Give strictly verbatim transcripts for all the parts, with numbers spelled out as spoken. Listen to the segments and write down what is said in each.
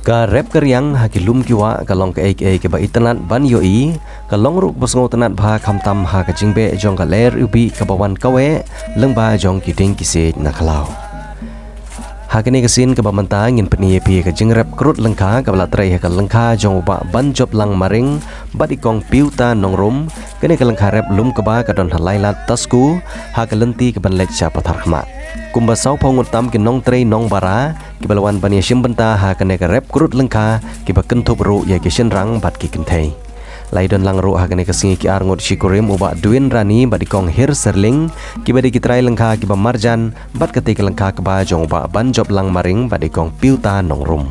Ka rep ka riang ha ki lum ki wah ka long kaei kaei kaba itynnad ban ïohi, ka long ruh kaba sngewtynnad bha khamtam ha ka jingbeh jong ka lyer u bih kaba wan kaweh lyngba jong ki dieng ki siej na khlaw. Ha kane ka sien kaba mynta ngin pyni ïa phi ka jingrep krut lyngkha kaba la trei ha ka lyngkha jong u Bah Banjoplang Maring bad i Kong Piuta Nongrum. Kane ka lyngkha rep lum kaba ka don ha Lailad Tasku, ha ka lynti kaban leit sha Patharkhmah. Kumba sawphew ngut tam ki nongtrei nongbara kiba la wan ban ïashim bynta ha kane ka rep krut lyngkha, kiba kynthup ruh ïa ki shynrang bad ki kynthei. La ïadon lang ruh ha kane ka sngi ki ar ngut shikurim, u Bah Dwin Rani bad i Kong Hir Serling, kiba dei ki trai lyngkha kiba marjan bad katei ka lyngkha kba jong u Bah Banjoplang Maring bad i Kong Piuta Nongrum.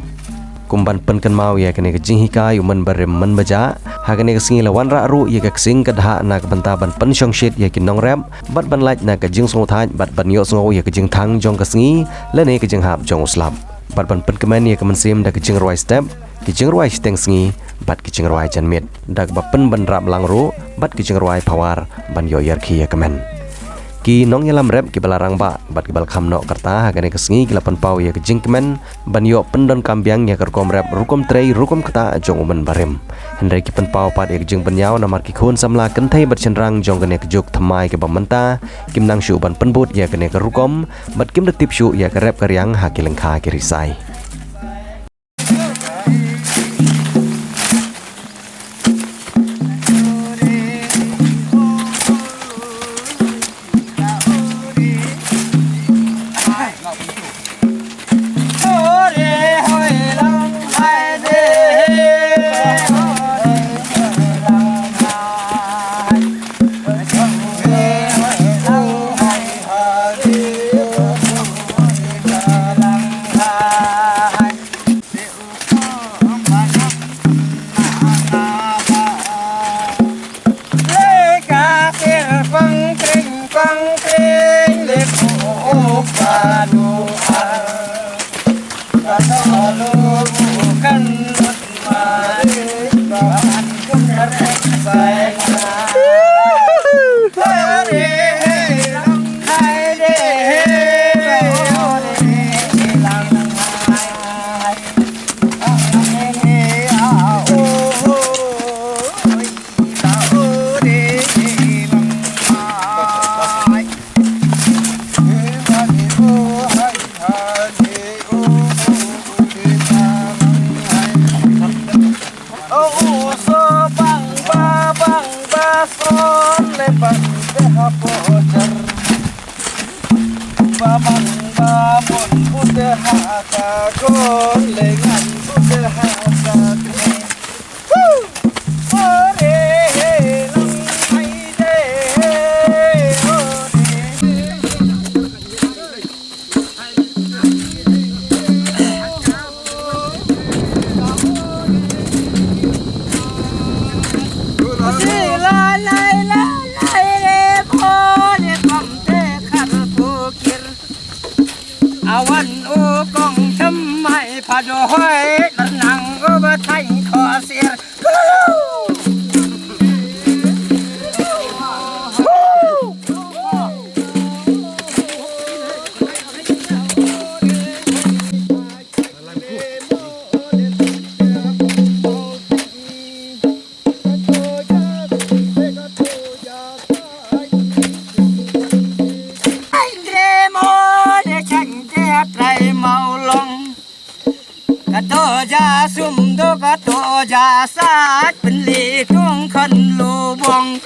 Kum ban pynkynmaw ïa kane ka jinghikai u mynbarim mynbajah, ha kane ka sngi la wanrah ruh ïa ka ksing ka dhah na ka bynta ban pynshongshit ïa ki nongrep bad ban lait na ka jingsngewthait bad ban ïohsngew ïa ka jingthang jong ka sngi lane ka jinghap jong u slap, bad ban pynkmen ïa ka mynsiem da ka jingrwai step, ki jingrwai shiteng sngi bad ki jingrwai janmiet, da kaba pynbynrap lang ruh bad ki jingrwai phawar ban ïoh ïarkhie ïa ka kmen. Ki nongïalam rep kiba la rangbah bad kiba la kham noh ka rta ha kane ka sngi ki la pynpaw ïa ka jingkmen ban ïoh pyndonkam biang ïa ka rukom rep, rukom trei, rukom ktah jong u mynbarim. Hynrei ki pynpaw pat ïa ka jingpynïaw namar ki khun samla kynthei bad shynrang jong kane ka juk thymmai kaba mynta kim nang shuh ban pynbud ïa kane ka rukom bad kim da tip shuh ïa ka rep ka riang ha ki lyngkha ki risai. Awan u kong thymmai pha dohoi, nang u ba thaiñ khosir. Ai, ngre mo de chang de trai mau long. Ka to ja sum do, ka to ja sat, pynli tung khon lu bong.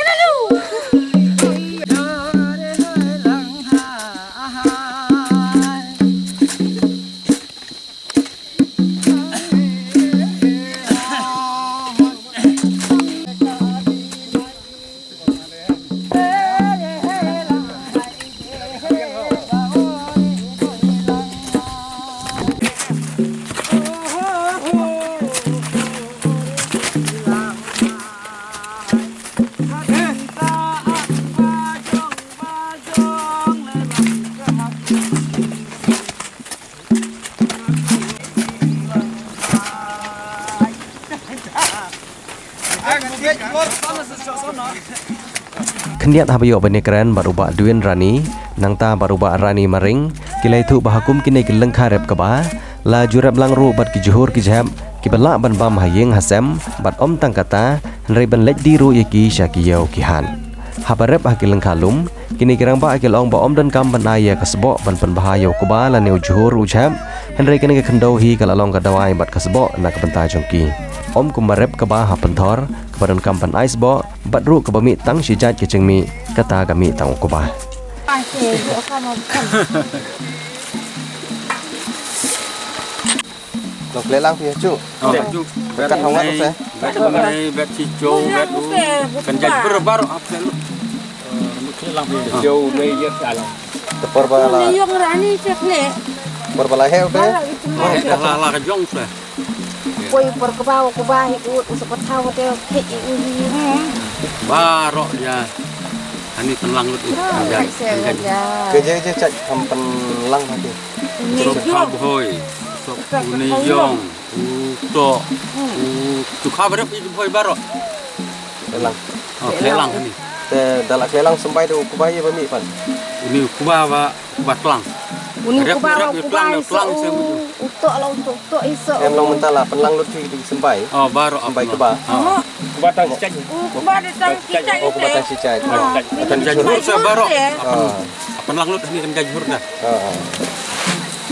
Khyndiat haba ïoh ban ïakren bad u Bah Dwin Rani, nangta bad u Bah Rani Maring, ki la ïathuh ba ha kum kine ki lyngkha rep kaba, La ju rep lang ruh bad ki jhur ki jhep kiba lah ban bam ha ïing ha sem, bad ym tang kata, hynrei ban leit die ruh ïa ki sha ki ïew ki hat. Haba rep ha ki lyngkha lum, kine ki rangbah ki la ong ba ym donkam ban ai ïa ka sboh ban pynbha ïa u kba lane u jhur u jhep, hynrei kane ka khyndew hi ka la long ka dawai bad ka sboh na ka bynta jong ki. Ym kumba rep kba ha pynthor, kaba donkam ban ai sboh, bad ruh kaba mih tang shi jait ka jingmih, kata ka mih tang u kba. Lo kle lang phi ha chu. Oh, ha chu. Kat hong ngat se. Bet ngai, bet chi chou, bet u. Kan jait ber baroh ap se lu. Kle lang phi. Chou nei yet alang. Te por ba la. Ni yong rani se kle. Por ba la he u te. La la ka jong se. Poi por kba u kba hi ut u sa pathaw te he i u hi. Baroh ïa. Ani pynlang lut i. Baroh ïa se ïa. Ke je je chak ham pynlang ha ki. Uni jong. Bhoi. Sok uni jong. U to. U tu kha barep i bhoi baroh. Kle lang. Oh, kle lang ni. Te da la kle lang symbai te u kba ïa ba mih pat. Uni u kba ba, kba tlang. Uni u kba ba kba i so u to la u to to i so. Em long mynta la pynlang lut ki symbai. Oh, baroh symbai kba. Oh. Kba tang cicak. U kba de tang cicak. Oh, kba tang cicak. Kan jait hur sa baroh. Ah. Pynlang lut ni kan jait hur dah. Ah.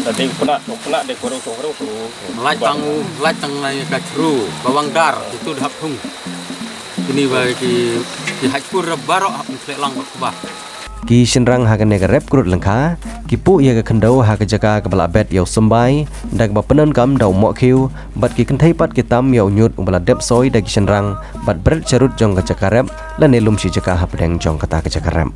Tadi kena kena de korong song korong tu. Lait tang, lait tang lai ka chru, bawang dar, itu dah hap thung. Ini ba ki, ki hait pur baroh hap kle lang ba kba. Ki shynrang ha kane ka rep krut lyngkha ki puh ïa ka khyndew ha ka jaka kaba la bet ïa u symbai da kaba pyndonkam da u mohkhiew, bad ki kynthei pat ki tam ïa u ñiut uba la dep soi da ki shynrang bad bret sharud jong ka jaka rep lane lum shi jaka hapdeng jong kata ka jaka rep.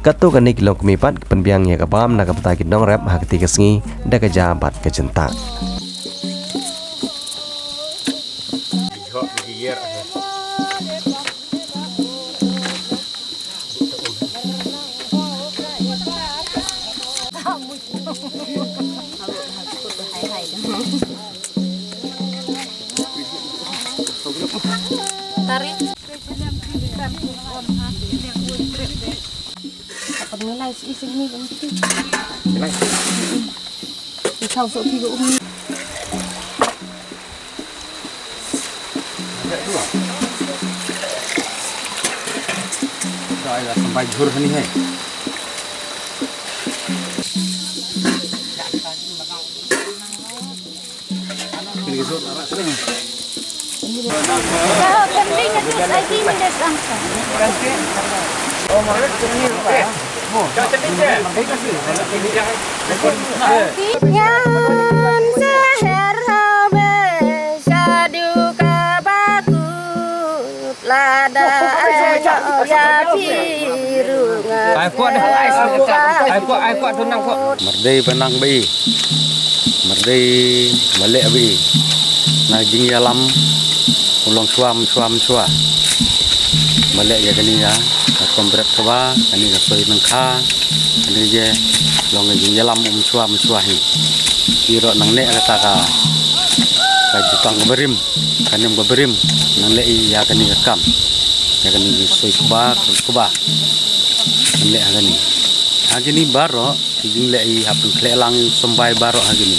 Katto katne ki longkmie pat ki pynbiang ïa ka bam na ka bynta ki nongrep ha kata ka sngi da ka ja bad ka jyntah. Tarik. Symbai jhur hani hai. Ngan seher habe sadu ka bakut. Lada ïa phi ruh nga. Ai kwah dah, ai kwah, ai kwah tu nang kwah. Mardei ba nang ba i. Mardei ba leh ba i. Na jingïalam u long shuwa mynshuwa mynshuwa. Ba leh ïa kane ka, ka kom bret kaba, kane ka soi nangkha, kane je long ka jingïalam u mynshuwa mynshuwa hi. I ruh nang neh kata ka, ka jutang ka barim. Ka niam ka barim nang leh ïa kane ka kam, ïa kane ka soi kba, kba nang leh ha kane. Ha kine baroh ki jingleh ïa hap khleh lang symbai baroh ha kine.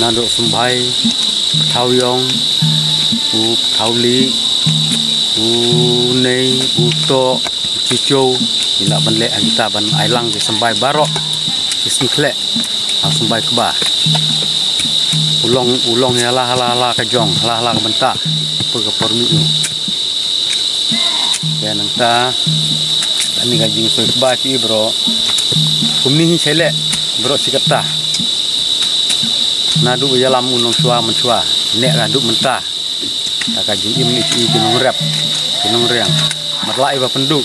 Naduh symbai pthaw ïong, u pthaw lieh, u nei, u toh, u chichou, ngi lah ban leh ha kita ban ai lang ki symbai baroh ki sngewkhleh ha symbai kba. U long, u long ïa la, la, la ka jong, la, la ka bynta, pur ka por mih u. Te nangta kane ka jingsoi kba ki bro. Kumne hi sha leh bro shi katta. Naduh ïalam u nongshuwa mynshuwa, neh ka duh mynta. Ta ka jingim ni ki nongrep, ki nongriang. Mat lah i ba pynduh.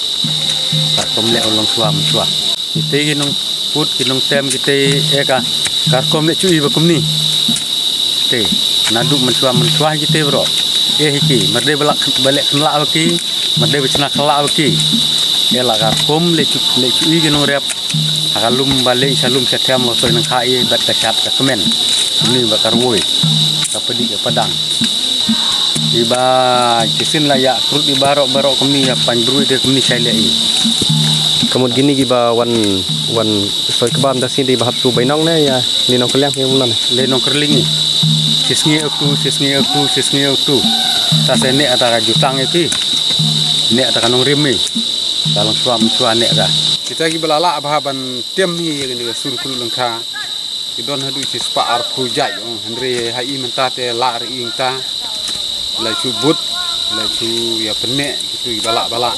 Ka kum leh u nongshuwa mynshuwa. Kita ki nongput, ki nongtem, kita ïa ka, ka rukom leh shuh i ba kumne. Te naduh mynshuwa mynshuwa kita bro. Ïa hi ki, mardei ba lah, ba leh kynlah ba ki, mardei ba shna kynlah ba ki. Ïa la ka rukom leh shuh, leh shuh i ki nongrep. Ha ka lum ba leh sha lum sha them, ba soi nangkha i bad ka shad ka kmen. Kumne bad ka rwoi, ka pdih ka padang. Iba shisien la ïa krut i baroh baroh kumne, ïa pynbru i te kumne shai leh i. Ka mut kine kiba wan, wan Soi kaba mynta sngi dei ba hap shu bai nong ne ïa, lei nongkyrliang ïa mynta ne. Lei nongkyrliang ïa. Shi sngi oktu, shi sngi oktu, shi sngi oktu. Ta sa ne ata ka jutang ïa phi. Ne ata ka nongrim ïa. Ta long shuwa mynshwa ne ka. Kita kiba la lah bha ban tem hi ïa kane ka sur kru lyngkha. Ki don haduh shi spah arphew jait, oh, hynrei ha i mynta te lah ri i mynta. La shu bud, la shu ïa pyneh kitu kiba lah ba lah.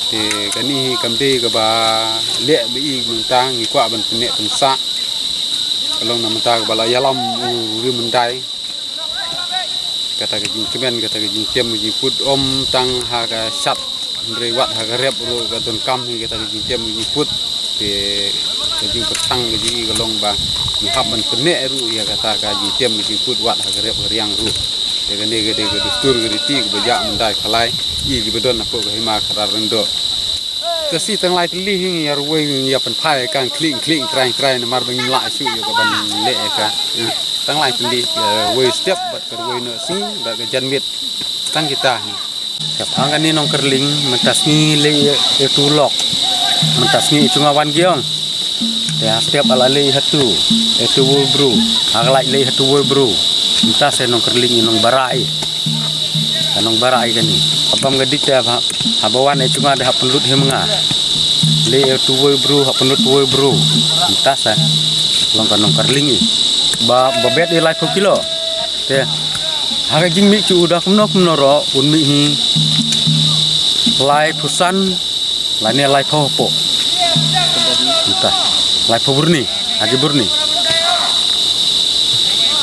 Te kane hi kam dei kaba leh ba i mynta, ngi kwah ban pyneh pynsah. Ka long na mynta kaba la ïalam u ri myndai. Kata ka jingkmen, kata ka jingtem, ka jingput, ym tang ha ka shad, hynrei wat ha ka rep ruh ka donkam hi kata ka jingtem, ka jingput. Te ka jingpyrshang ka jong i ka long ba ngi hap ban pyneh ruh ïa kata ka jingtem, ka jingput wat ha ka rep ka riang ruh. Te kane ka dei ka dustur ka riti kaba jah myndai khalai, i kiba don hapoh ka hima Khadar Lyngdoh. Te shi tang lai tylli hi ngi ïa rwai, ngi ïa pynphai ka khlieh khlieh, trai trai, namar ba ngim lah shuh ïa ka ban leh ïa ka. Tang lai tylli, ïa rwai step bad ka rwai noh sngi bad ka janmiet. Tang kita hi. Shaphang kane nongkyrliang, mynta sngi lei ïa tu lok. Mynta sngi i chunga wan giong. Te ha step ala lei ha tu, ïa tu wei bru. Ha ka lait lei ha tu wei bru. Mynta sa nongkyrliang i nongbara i. Ka nongbara i kane. Haba nga dei te haba, haba wan i chunga da hap pynlut hi ma nga. Lei ïa tu wei bru, hap pynlut tu wei bru. Mynta sa long ka nongkyrliang i. Ba, ba bet i laiphew kilo. Te ha ka jingmih chu u da kumno kumno ruh un mih hi laiphew san lane laiphew hapoh. Mynta laiphew burni, ha ki burni.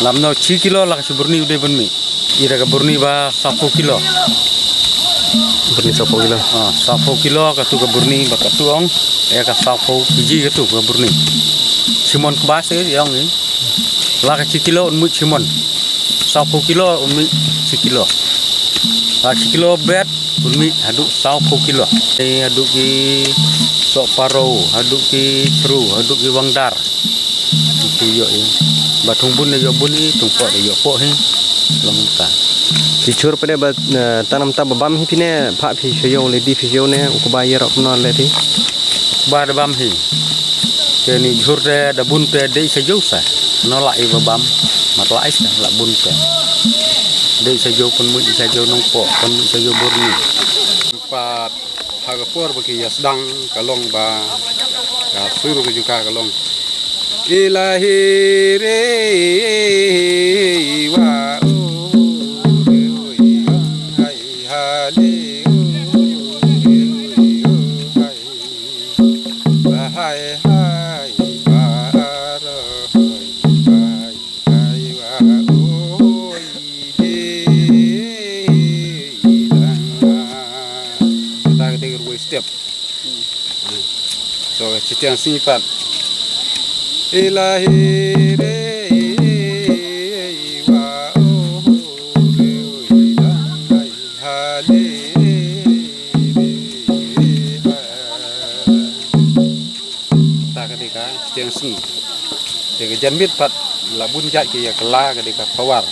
Lam no shi kilo la ka shi burni u dei ban mih. I da ka burni ba sawphew kilo. Burni sawphew kilo. Ah, sawphew kilo katu ka burni ba katu ong. Ïa ka sawphew kg katu ka burni. Shimon kba se ong i. La ka shi kilo un mih shimon. Sawphew kilo un mih shi kilo. La shi kilo bet un mih haduh sawphew kilo. Eh, haduh ki soh paro, haduh ki chru, haduh ki wangdar. Itu ïoh i. Ba thung bun ïoh bun i, thung poh ïoh poh i. Long ka. Ki chur pade ba, eh, tanam ta ba bam hi phi ne, pha phi sha ïew le di phi sha ïew ne, u kba ïa rok no le thi. Ba da bam hi. Te ni jhur te da bun te dei sa jew sa. No la i ba bam. Mat la i sa la bun te. Dei sa jew pun mu i sa jew nong po, pun mu i sa jew burni. Pat ha ka por ba ki ïa sdang ka long ba ka sur ka juka ka long. Ilahi re wa u re u i ong hai ha le u re u i ong hai. Bahai hai ba aro hai bahai hai wa oi de lang ma. Ta ka dei ka ruwai step. So ka chitiang sing pat. Ilahi re wa o re oi lang hai. Ta ka dei ka chitiang sngi. Te ka janmiet pat la bun jait ki ïa kylla ka dei ka pawar.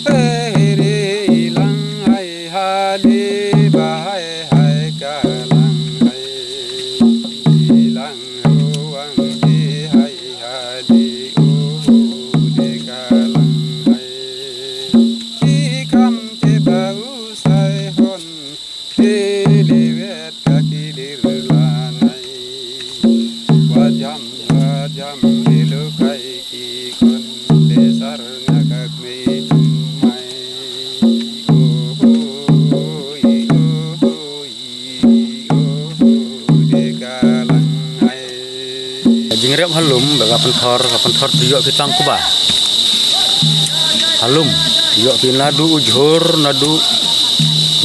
Hei re i lang hai ha le ba hai hai ka lang hai i lang ho wang de hai ha le o ho de ka lang hai. Ki kam te ba u sai hon te le wet ka ki lir la nai. Wa jam wa jam le lo kai ki kon te sar na ka kmei tum mai. O ho i o ho i. Ka jingrep ha lum ba ka pynthor, ka pynthor te ïoh phi tang kba. Ha lum ïoh phi naduh u jhur, naduh,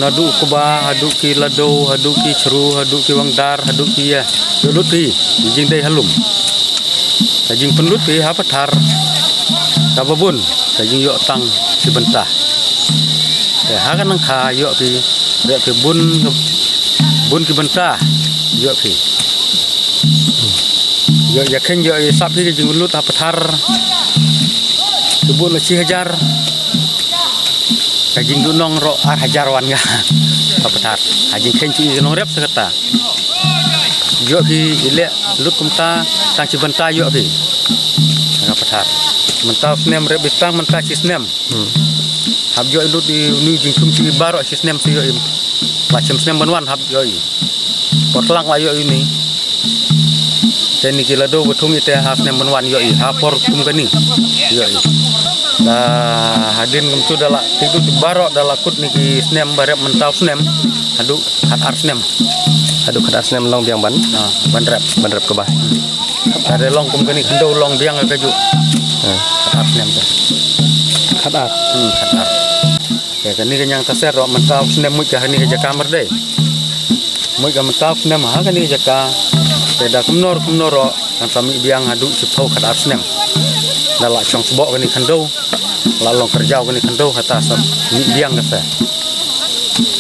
naduh u kba, haduh ki lado, haduh ki chru, haduh ki wangdar, haduh ki ïa. Ïoh lut phi, jingdei ha lum. Ka jingpynlut phi ha pathar. Kaba bun, ka jingïoh tang shi bynta. Te ha ka nang kha ïoh phi, ïoh phi bun, bun ki bynta, ïoh phi. Ïoh ïa khein ïoh ïa sap phi ka jinglut ha pathar. Ki bun la shi hajar. Ka jingduhnong ruh ar hajar wan ka. Ka pathar. Ha jingkheiñ ki nongrep sa kata. Ïoh ki i leh lut kumta, tang shi bynta ïoh ki. Ka pathar. Mynta u snem rep bitang mynta shi snem. Hmm. Hap ïoh i lut i uni jingthung shi baroh shi snem sa ïoh i. Ba shim snem ban wan hap ïoh i. Por tlang la ïoh i ni. Te ni ki la do ba thung i te ha snem ban wan ïoh i. Ha por kum kani. Ïoh i. Da hadien kumtu da la tik lut baroh da la kut ni ki snem ba rep mynta u snem. Haduh khat ar snem. Haduh khat ar snem long biang ban. Ha, ban rep. Ban rep kaba. Ka dei long kum kani khyndew long biang ka ju. Ha. Khat ar snem te. Khat ar. Hmm, khat ar. Te kani ka ñiang taser ruh mynta u snem muid ka hani ka jaka mar dei. Muid ka mynta u snem ha kani ka jaka. Te da kumno kumno ruh kan sa mih biang haduh shiphew khat ar snem. Da la shong sboh kani khyndew. La long kyrjaw kani khyndew hata sa mih biang ka sa.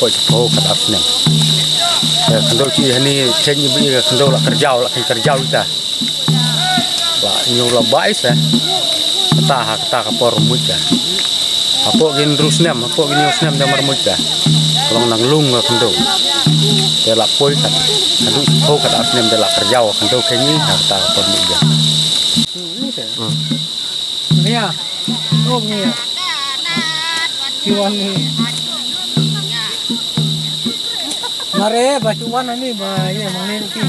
Poi shiphew khat ar snem. Te khyndew chi hani kheiñ i bi ka khyndew la kyrjaw la kheiñ kyrjaw ita. La ñiew la bai sa. Kata ha kata ka por muid ka. Hapoh ki hynriew snem, hapoh ki hynñiew snem da mar muid ka. Long nang lung ka khyndew. Te la poi kat. Haduh shiphew khat ar snem da la kyrjaw ka khyndew khein i ha kata ka por muid ka. Nia. Oh, nia. Chuan ni. Mare ba chuan ni ba ye mane ki.